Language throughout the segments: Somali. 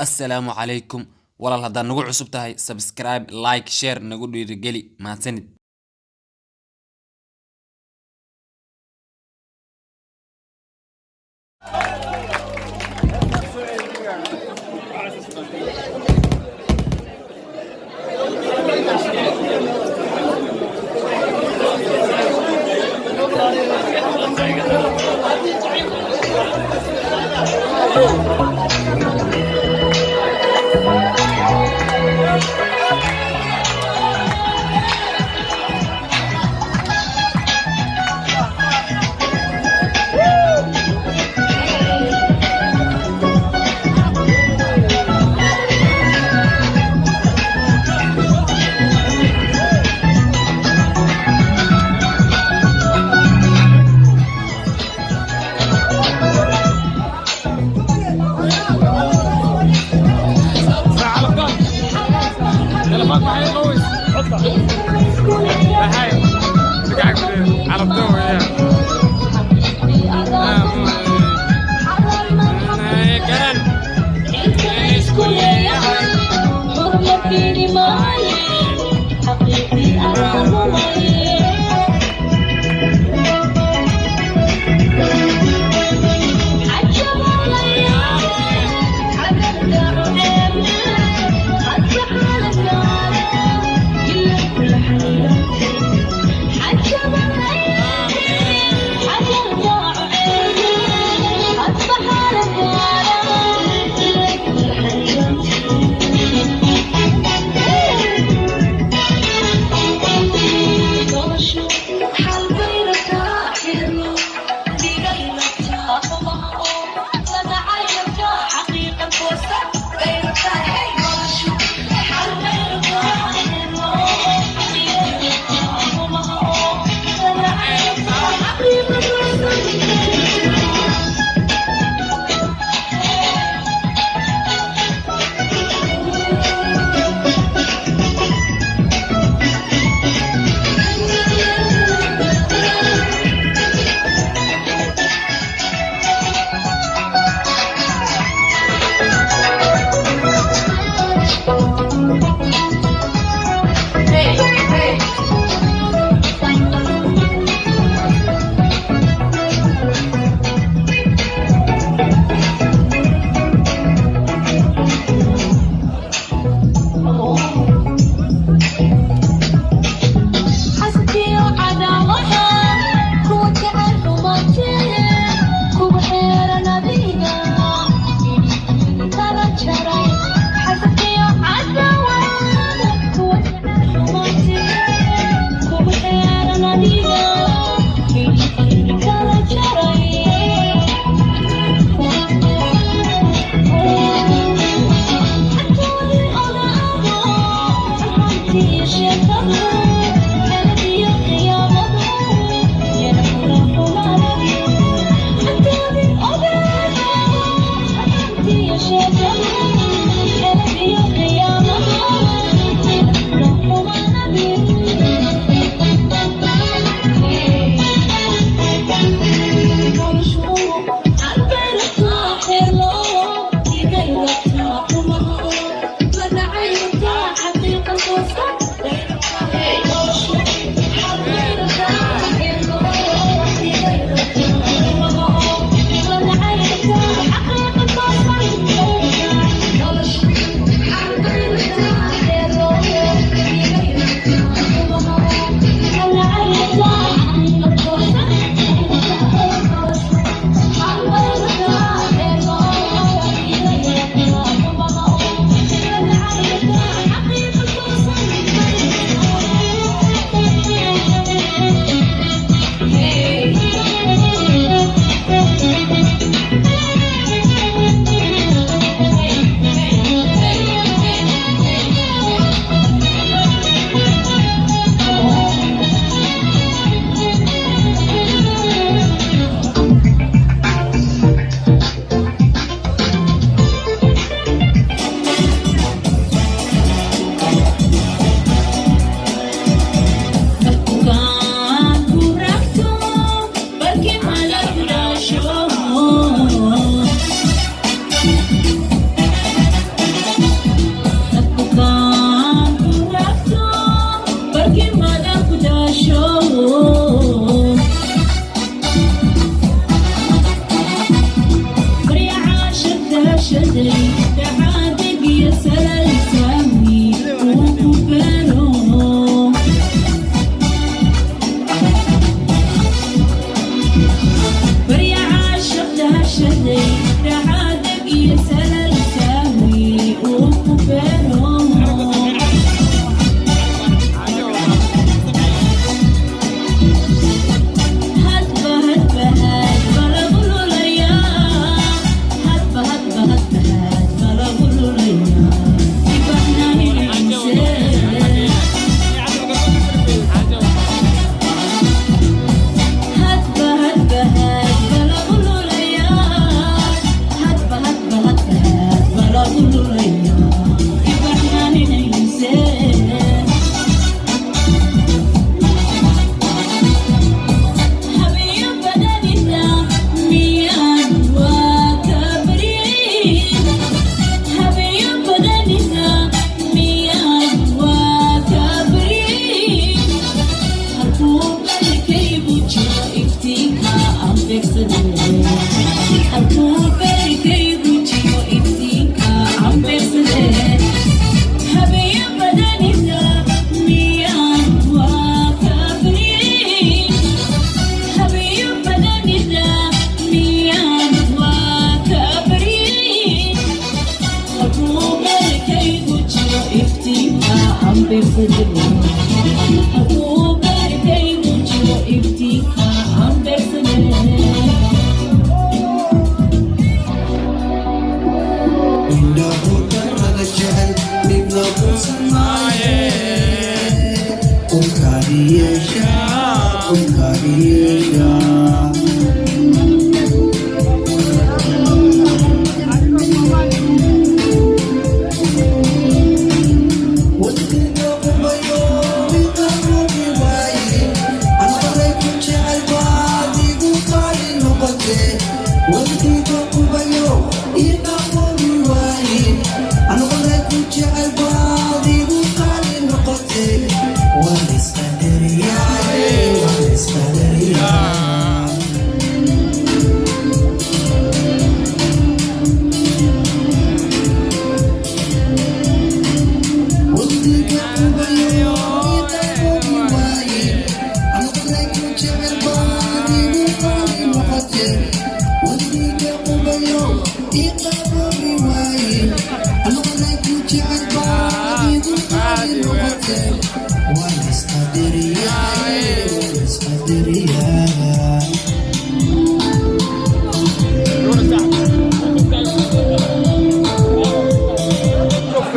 Assalaamu calaykum walaal, haddaad nagu cusub tahay, subscribe, like, share, nagu dhiirigeli. Mahadsanid.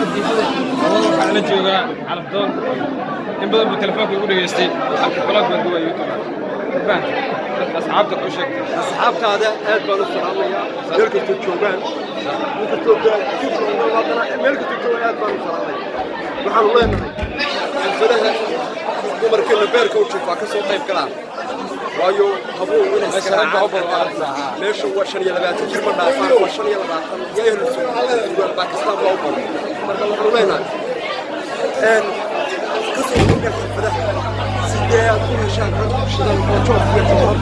Waxaan la joogaa Calafdoon. In badan buu telefoonka igu dhegaystay. Halka vlog baan duwaa YouTube, fahanta? Dadka asxaabta u sheegtay. Asxaabtaada aad baan u salaamayaa meel kastoo joogaan, meel kastoo haddana meel kastoo joogaan aad baan u salaamaya. Waxaanu leenahay xafladaha dumarkeena beerka u jiifaa ka soo qayb galaan, waayo habuu inay Meesha rag baa u badan. Meesha waa 25 jir ma dhaafaan, waa 25 iyo ehlu sugaan Bakistaan baa u badan. Marka waxaanu leenahay ka soo qaybgal xafladaha sidee aad u heshaan rag shidan oo joof iyo joohar.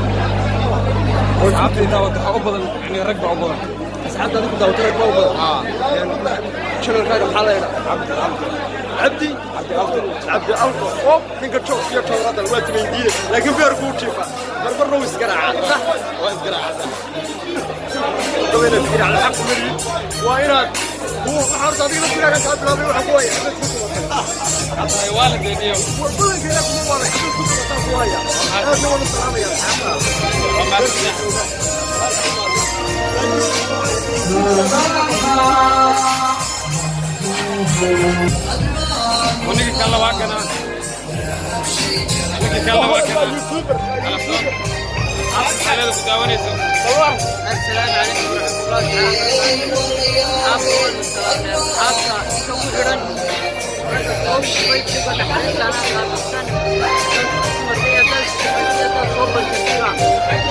Asxaabta daawata waxaa u badan, yani rag baa u badan. Asxaabta adigu daawata rag baa u badan. Channelkaaga maxaa la yidhaha? Cabdi Alto. Cabdi. Cabdi Alto. Cabdi Alto oo ninka joog iyo jooharadan waa timaydiine, laakiin beerku u jiifa marmarna wuu isgaraacaa, sax? Waa isgaraacsan. Waa inaad isgaraaca, xaq kuma lihid. Waa inaad waxaa horta adiga laftigaaga kaa bilaabay waxaa ku haya xabad ku tumatay. Hadda waa la deeniyo. Badankeeda kuma waalay, xabad ku tumataa ku haya. Aadna waan u salaamaya asxaabta. Waa mahadsan. Ninka kale waa kana, ninka kale waa kana Calafdoon. Asxaabta ku daawanayso. السلام عليكم ورحمة الله تعالى وبركاته. أصحابنا أصحابنا inta ugu xidhan ragga soo shubay kuwa naxariista qaabilsan soo barkatiba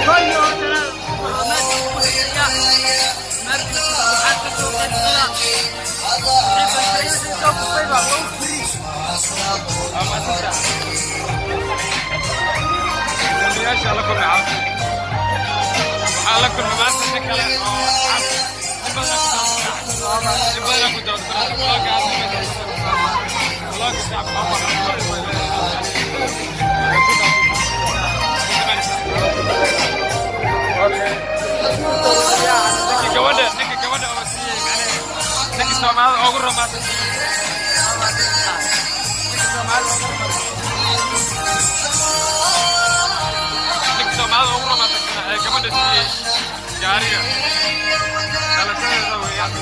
kolyo hortana maadka ugu xidhaya marka waxaad ka soo qaybgala soo kufayba waa u free. Waa mahadsantahay. Dambiyaasha la kulmay caafi. Waxaa la kulmay maanta nin kale oo asxaabta in badan ku daawanaya. In badan ku dawad vlog-ga aad vlog-ga shacabka. Ninka gabadha oo siiyey, macnaheed ninka Soomaalida ugu romaansan, ninka Soomaalida ugu romaansan ee gabadha siiyey gaariga dhalashadeeda weeyaan.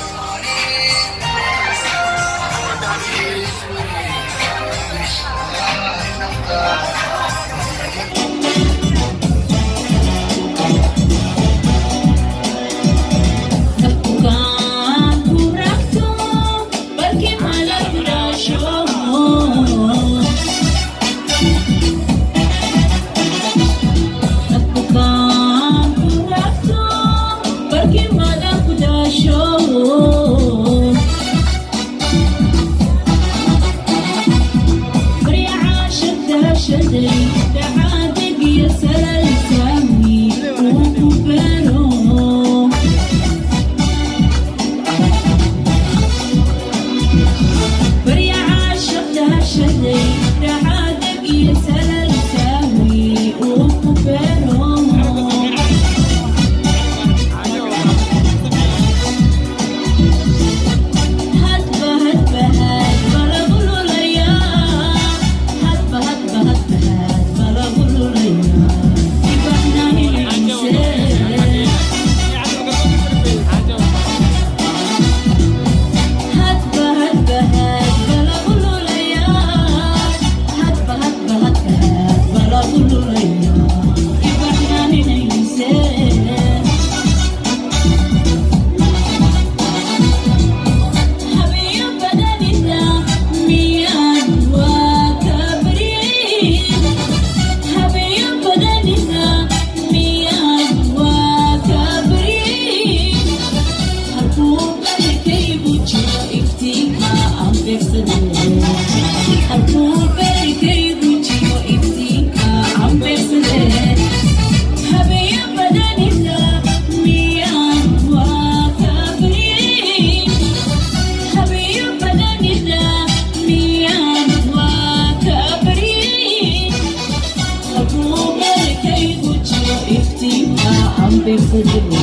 Iftiinka aan beegsaday.